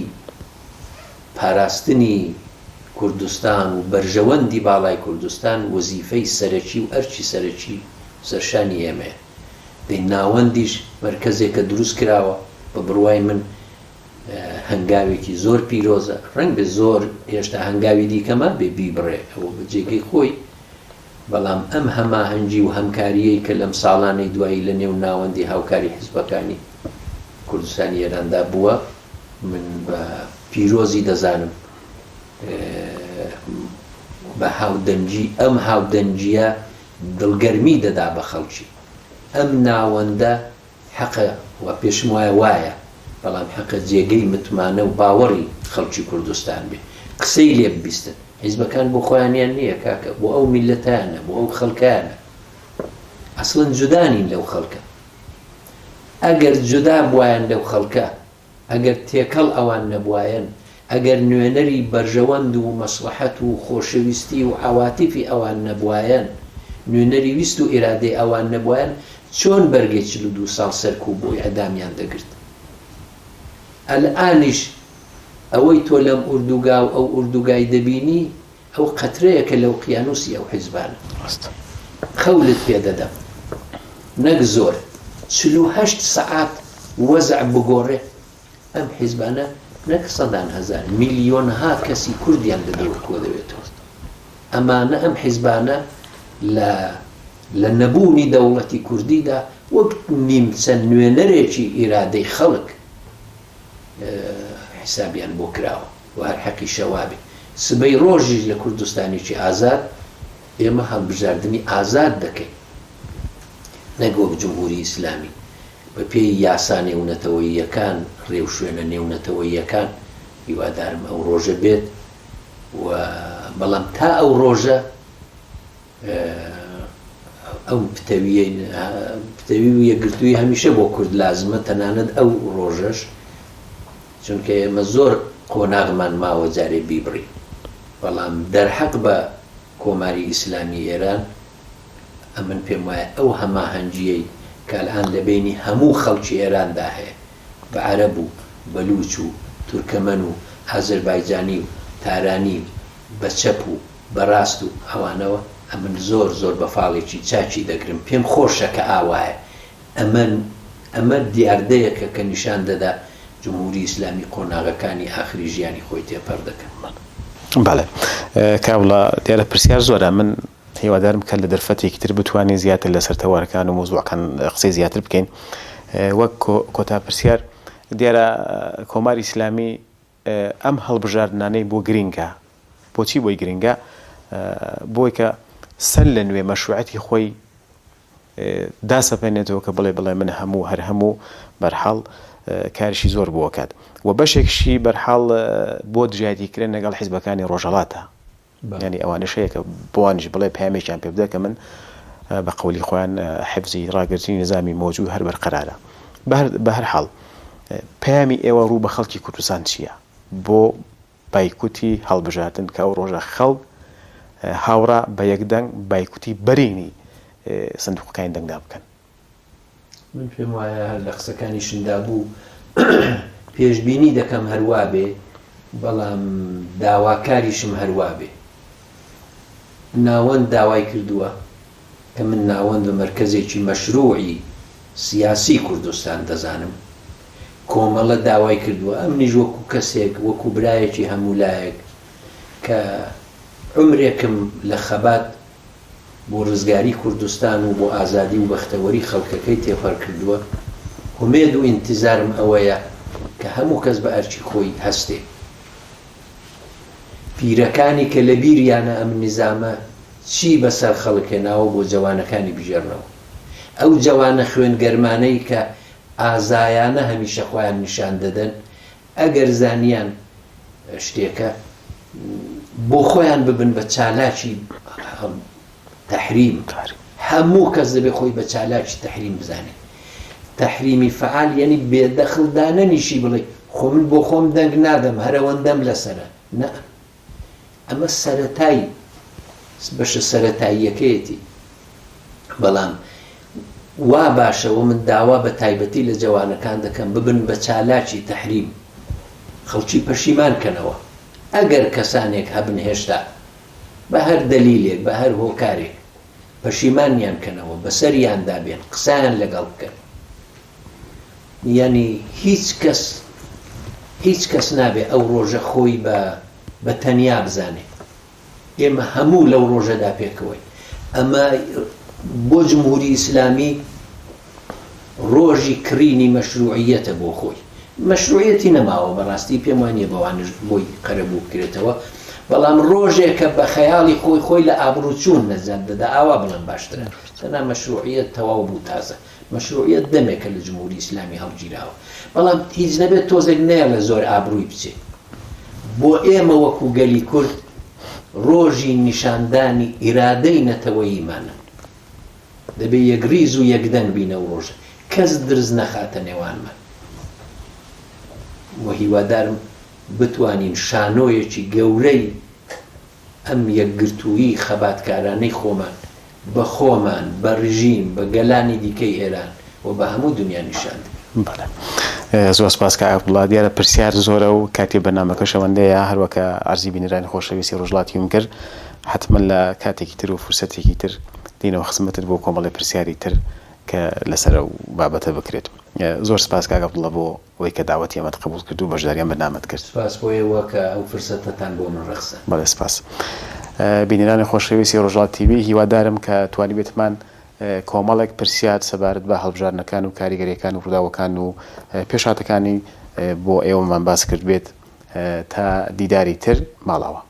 پاراستنی کوردستان و بەرژەوەندی باڵای کوردستان وەزیفەی سەرەکی و ئەرکی سەرەکی سەرشانی ئێمەیە. دەی ناوەندیش مەرکەزێکە دروست کراوە، بە بڕوای من هەنگاوێکی زۆر پیرۆزە، ڕەنگبێ زۆر هێشتا هەنگاوی دیکە مابێ بیبڕێ ئەوە بە جێگەی خۆی، بەڵام ئەم هەماهەنگی و هەمکارییەی کە لەم ساڵانەی دوایی لە نێو ناوەندی هاوکاری حیزبەکانی کوردستانی ئێراندا بووە، من بە پیرۆزی دەزانم بە هاودەنگی، ئەم هاودەنگییە دڵگەرمی دەدا بە خەڵکی. ئەم ناوەندە حەقە و پێشم وایە وایە، بەڵام حەقە جێگەی متمانە و باوەڕی خەڵکی کوردستان بێ. قسەی لێ ببیستن. حیزبەکان بۆ خۆیانیان نییە کاکە، بۆ ئەو میللەتەیانە، بۆ ئەو خەڵکەیانە. ئەسڵەن جودا نین لەو خەڵکە. ئەگەر جودا بوایەن لەو خەڵکە، ئەگەر تێکەڵ ئەوان نەبوایەن، ئەگەر نوێنەری بەرژەوەند و مەسڵەحەت و خۆشەویستی و عەواتیفی ئەوان نەبوایەن، نوێنەری ویست و ئیرادەی ئەوان نەبوایەن، چۆن بەرگەی 42 ساڵ سەرکوب و ئیعدامیان دەگرت؟ ئەلئانیش ئەوەی تۆ لەم ئوردوگا و ئەو ئوردوگای دەبینی، ئەو قەترەیەکە لە ئوقیانوسی ئەو حیزبانە. ڕاستە. قەولت پێ دەدەم نەک زۆر، 48 سەعات وەزع بگۆڕێ، ئەم حیزبانە نەک سەدان هەزار، میلیۆنها کەسی کوردیان لە دەور کۆ دەبێتەوە. ئەمانە، ئەم حیزبانە لە لە نەبوونی دەوڵەتی کوردیدا وەک نیمچە نوێنەرێکی ئیرادەی خەڵک حیسابیان بۆ کراوە. و هەر حەقیشە وابێ. سبەی ڕۆژیش لە کوردستانێکی ئازاد ئێمە هەڵبژاردنی ئازاد دەکەین نەک وەک جمهوری ئیسلامی بە پێی یاسا نێونەتەوەییەکان، ڕێوشوێنە نێونەتەوەییەکان. هیوادارم ئەو ڕۆژە بێت و بەڵام تا ئەو ڕۆژە. ئەو پتەوییەی پتەوی و یەکگرتوویی هەمیشە بۆ کورد لازمە تەنانەت ئەو ڕۆژەش چونکە ئێمە زۆر قۆناغمان ماوە جارێ بیبڕین بەڵام دەرحەق بە کۆماری ئیسلامی ئێران ئەمن پێم وایە ئەو هەماهەنگییەی کە ئەلئان لە بەینی هەموو خەڵکی ئێراندا هەیە بە عەرەب و بەلووچ و تورکەمەن و ئازەربایجانی و تارانی و بە چەپ و بە ڕاست و ئەوانەوە ئەمن زۆر زۆر بە فاڵێکی چاکی دەگرم پێم خۆشە کە ئاوایە ئەمە ئەمە دیاردەیەکە کە نیشان دەدا جمهوری ئیسلامی قۆناغەکانی ئاخری ژیانی خۆی تێپەر دەکا. بەڵێ کاک عەبدوڵا دیارە پرسیار زۆرە من هیوادارم کە لە دەرفەتێکی تر بتوانین زیاتر لەسەر تەوەرەکان و مەوزوعەکان قسەی زیاتر بکەین وەک کۆتا پرسیار دیارە کۆماری ئیسلامی ئەم هەڵبژاردنانەی بۆ گرینگە بۆچی بۆی گرینگە بۆی کە سەر لە نوێ مەشروعەتی خۆی داسەپێنێتەوە کە بڵێ بڵێ من هەموو هەر هەموو بەرحاڵ کارشی زۆر بۆ کات و بەشێکشی بەرحاڵ بۆ دژایەتیکردن لەگەڵ حیزبەکانی ڕۆژهەڵاتە یانی ئەوانەش هەیە کە بۆوانیش بڵێ پەیامێکیان پێ بدە کە من بە قەولی خۆیان حفزی ڕاگرتنی نظامی مەوجود هەر بەرقەرارە. بە هەر حاڵ پەیامی ئێوە ڕوو بە خەڵکی کوردستان چییە بۆ بایکوتی هەڵبژاردن کە ئەو ڕۆژە خەڵک هاوڕا بە یەک دەنگ بایکوتی بەرینی سندوقەکانی دەنگدان بکەن؟ من پێم وایە هەر لە قسەکانیشمدا بوو پێشبینی دەکەم هەر وابێ بەڵام داواکاریشم هەر وابێ ناوەند داوای کردووە کە من ناوەند بە مەرکەزێکی مەشروعی سیاسی کوردستان دەزانم کۆمەڵە داوای کردووە ئەمنیش وەکو کەسێک وەکو برایەکی هەموو لایەک کە عومرێکم لە خەبات بۆ ڕزگاری کوردستان و بۆ ئازادی و بەختەوەری خەڵکەکەی تێپەر کردووە، هومێد و ئینتیزارم ئەوەیە کە هەموو کەس بە ئەرکی خۆی هەستێ. پیرەکانی کە لە بیریانە ئەم نیزامە چی بە سەر خەڵک هێناوە بۆ جەوانەکانی بگێڕنەوە. ئەو جەوانە خوێن گەرمانەی کە ئازایانە هەمیشە خۆیان نیشان دەدەن ئەگەر زانیان شتێکە بۆ خۆیان ببن بە چالاکی تەحریم هەموو کەس دەبێ خۆی بە چالاکی تەحریم بزانێ تەحریمی فعال یعنی بێدەخل دانەنیشی بڵێ خۆ من بۆ خۆم دەنگ نادەم هەرەوەندەم لەسەرە نە ئەمە سەرەتای بەشە سەرەتاییەکەیەتی بەڵام وا باشە و من داوا بە تایبەتی لە جەوانەکان دەکەم ببن بە چالاکی تەحریم خەڵکی پەشیمان کەنەوە ئەگەر کەسانێک هەبن هێشتا بە هەر دەلیلێک بە هەر هۆکارێک پەشیمانیان کەنەوە بەسەریاندا بێن قسەیان لەگەڵ بکەن یانی هیچ کەس هیچ کەس نابێ ئەو ڕۆژە خۆی بە بە تەنیا بزانێ ئێمە هەموو لەو ڕۆژەدا پێکەوەین ئەمە بۆ جمهوری ئیسلامی ڕۆژی کڕینی مەشروعیەتە بۆ خۆی مەشروعیەتی نەماوە بەڕاستی پێم وانیە بەوانش بۆی قەرەبوو بکرێتەوە بەڵام ڕۆژێکە بە خەیاڵی خۆی خۆی لە ئابڕووچوون نەجات دەدا ئاوا بڵێم باشترە تەنها مەشروعیەت تەواو بوو تازە مەشروعیەت دەمێکە لە جمهوری ئیسلامی هەڵگیراوە بەڵام هیچ نەبێت تۆزێک نەیەڵێ زۆر ئابرووی بچێ بۆ ئێمە وەکو گەلی کورد ڕۆژی نیشاندانی ئیرادەی نەتەوەییمانە دەبێ یەکڕیز و یەکدەنگ بین ئەو ڕۆژە کەس درز نەخاتە نێوانمان و هیوادارم بتوانین شانۆیەکی گەورەی ئەم یەکگرتوویی خەباتکارانەی خۆمان بە خۆمان، بە رژیم، بە گەلانی دیکەی ئێران و بە هەموو دونیا نیشان بدەین. بەڵێ زۆر سپاس کاک عەبدوڵا دیارە پرسیار زۆرە و کاتی بەرنامەکەش ئەوەندەیە هەروەک کە عەرزی بینەرانی خۆشەویستی ڕۆژهەڵاتیم کرد حەتمەن لە کاتێکی تر و فرسەتێکی تر دێینەوە خزمەتت بۆ کۆمەڵێ پرسیاری تر کە لەسەر ئەو بابەتە بکرێت زۆر سپاس کاک عەبدوڵا بۆ ئەوەی کە داوەتی ئێمەت قبوڵ کرد و بەشداری ئەم بەرنامەت کرد. سپاس بۆ ئێوە کە ئەو فرسەتەتان بۆ من ڕەخساند. بەڵێ سپاس. بینەرانی خۆشەویستی ڕۆژهەڵات تیڤی هیوادارم کە توانیبێتمان کۆمەڵێک پرسیار سەبارەت بە هەڵبژاردنەکان و کاریگەریەکان و ڕووداوەکان و پێشهاتەکانی بۆ ئێوەمان باس کردبێت تا دیداری تر ماڵاوا.